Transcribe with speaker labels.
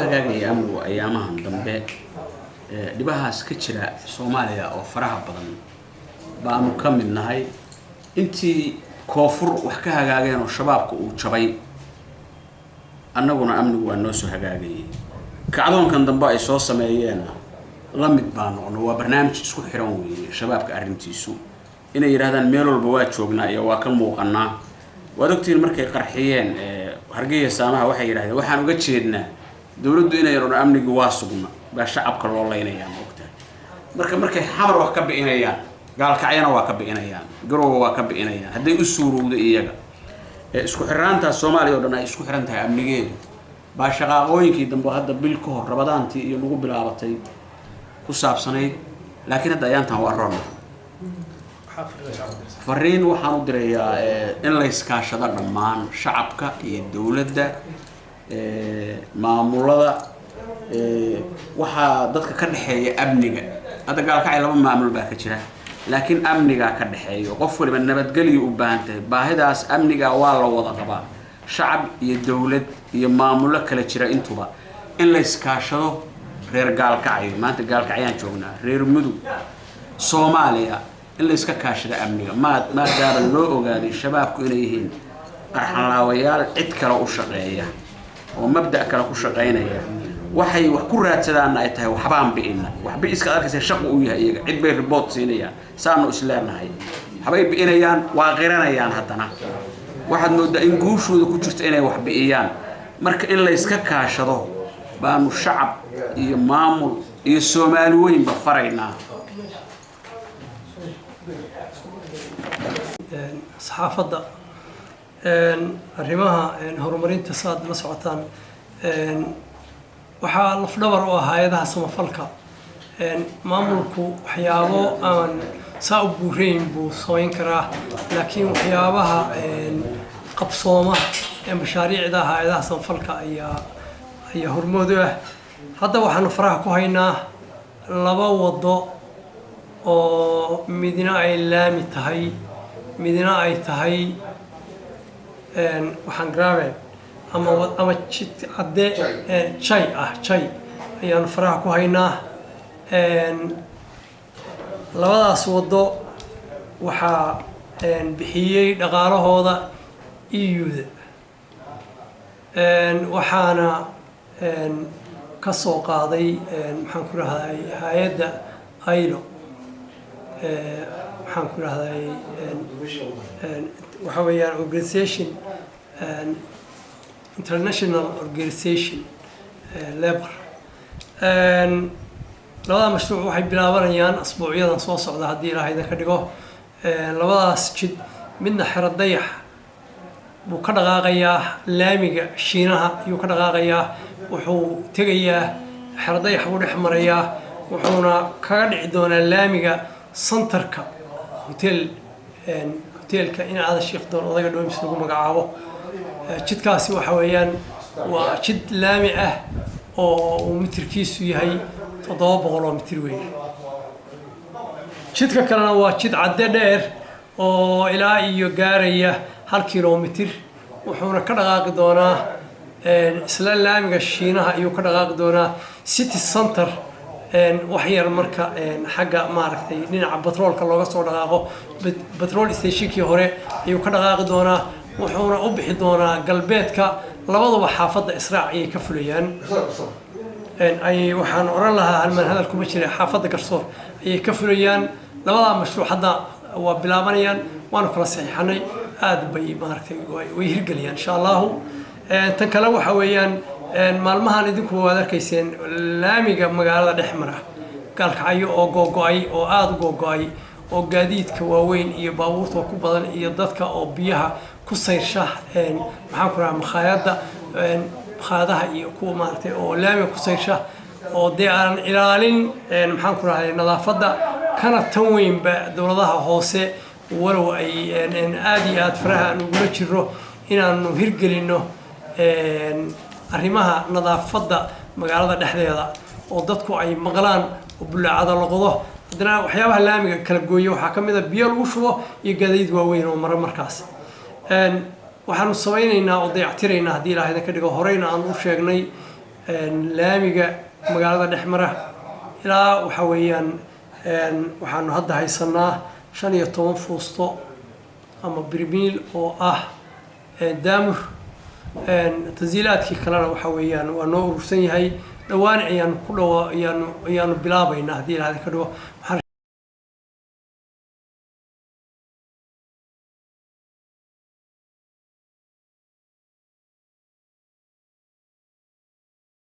Speaker 1: Hagaagaya amnigu ayaamahan dambe. Dhibahaas ka jira Soomaaliya oo faraha badan baanu ka mid nahay. Intii koonfur wax ka hagaageen oo Shabaabka uu jabay, annaguna amnigu waa noo soo hagaagayay. Kacdoonkan dambe ay soo sameeyeenna la mid baa noqno. Waa barnaamij isku xiran weeye. Shabaabka arrintiisu inay yidhahdaan meel walba waa joognaa iyo waa ka muuqanaa, waad ogtihiin. Markay qarxiyeen Hargeysa Saamaha, waxay yidhahdeen waxaan uga jeednaa dowladdu inay odhan amnigii waa sugna baa shacabka loo leynayaa, ma ogtahay? Marka markay Xamar wax ka bi'inayaan, Gaalkacyana waa ka bi'inayaan, Garowa waa ka bi'inayaan, hadday u suurowda iyaga. Isku xiraantaas Soomaaliya o dhan ay isku xiran tahay amnigeedu baa shaqaaqooyinkii dambe hadda bil ka hor Rabadaantii iyo nagu bilaabatay ku saabsanayd, laakiin hadda ayaantan waa ronna. Fariin waxaan u dirayaa in la iskaashado dhammaan shacabka iyo dowladda, maamulada. Waxaa dadka ka dhexeeya amniga. Hadda Gaalkacay laba maamul baa ka jira, laakiin amnigaa ka dhexeeyo. Qof waliba nabadgelyo u baahan tahay. Baahidaas amniga waa la wada qabaa, shacab iyo dowlad iyo maamulo kala jira intuba, in la iskaashado. Reer Gaalkacyo, maanta Gaalkacyaan joognaa, reer Mudug, Soomaaliya, in la iska kaashado amniga, maadaama loo ogaaday Shabaabku inay yihiin arxanlaawayaal cid kale u shaqeeya oo mabda' kale ku shaqaynaya. Waxay wax ku raadsadaanna ay tahay waxbaan bi'ina. Wax bi'iska ad arkaysa shaqu u yahay iyaga. Cid bay report siinayaan, saanu isleenahay waxbay bi'inayaan, waa qiranayaan. Haddana waxaad moodaa in guushooda ku jirto inay wax bi'iyaan. Marka in la iska kaashado baanu shacab iyo maamul iyo Soomaali weynba faraynaa.
Speaker 2: Saxaafadda, arrimaha horumarinta saad la socotaan waxaa lafdhabar u ah hay-adaha samafalka. Maamulku waxyaabo aan saa u buurayn buu samayn karaa, laakiin waxyaabaha qabsooma ee mashaariicda hay-adaha samafalka ayaa hormood u ah. Hadda waxaanu faraha ku haynaa laba wado oo midna ay laami tahay, midna ay tahay waxaan gravel ama jid cadde jay ah. Jay ayaanu faraha ku haynaa. Labadaas waddo waxaa bixiyey dhaqaalahooda EU-da, waxaana ka soo qaaday, maxaan ku rahday, hay-adda ILO. Maxaan ku rahday, waxa weeyaan organisation, International Organization Labor. Labada mashruuc waxay bilaabanayaan asbuucyadan soo socda, haddii Ilaahay idin ka dhigo. Labadaas jid, midna Xero Dayax buu ka dhaqaaqayaa, laamiga Shiinaha ayuu ka dhaqaaqayaa, wuxuu tegayaa Xero Dayax buu dhex marayaa, wuxuuna kaga dhici doonaa laamiga centerka hotel, hoteelka in Aadan Sheekh Doon Odayga Dhoomis lagu magacaabo. Jidkaasi waxa weeyaan waa jid laami ah oo uu mitirkiisu yahay 700 oo mitir weeye. Jidka kalena waa jid cadde dheer oo ilaa iyo gaaraya 1 kilomitir, wuxuuna ka dhaqaaqi doonaa isla laamiga Shiinaha ayuu ka dhaqaaqi doonaa, city center wax yar marka xagga maaragtay dhinaca batroolka looga soo dhaqaaqo, petrol stationkii hore ayuu ka dhaqaaqi doonaa, wuxuuna u bixi doonaa galbeedka. Labaduba xaafadda Israac ayay ka fulayaan. Ay waxaan oran lahaa halmaan hadal kuma jira, xaafadda Garsoor ayay ka fulayaan. Labadaa mashruuc hadda waa bilaabanayaan, waanu kala saxiixanay, aad bay maaragtay way hirgeliyaan, insha Allahu. Tan kale waxa weeyaan, maalmahan idinku waad arkayseen laamiga magaalada dhex mara Gaalkacyo oo googo-ay, oo aada u googo-ay, oo gaadiidka waaweyn iyo baabuurta ku badan iyo dadka oo biyaha ku sayrsha, maxaan ku rahaa, makhaayadda, makhaayadaha iyo kuwa maaragtay oo laamiga ku sayrsha, oo dee aan ilaalin, maxaan ku rahay, nadaafadda kana tan weynba dowladaha hoose, walow ay aada iyo aada faraha aan ugula jiro inaanu hirgelinno arrimaha nadaafadda magaalada dhexdeeda oo dadku ay maqlaan oo bulaacada la qodo, haddana waxyaabaha laamiga kala gooya waxaa ka mid a biyo lagu shubo iyo gaadiid waaweyn oo mara. Markaas waxaanu samaynaynaa oo dayactiraynaa, haddii Ilaah idin ka dhigo, horeyna aan u sheegnay, Laamiga magaalada dhex mara ilaa waxa weeyaan waxaanu hadda haysanaa 15 fuusto ama birmiil oo ah daamur. Tasiilaadkii kalena waxa weeyaan waa noo urursan yahay. Dhowaan ayaanu ku dhawa ayaanu bilaabaynaa haddii Ilaahda ka dhigo. Waxaan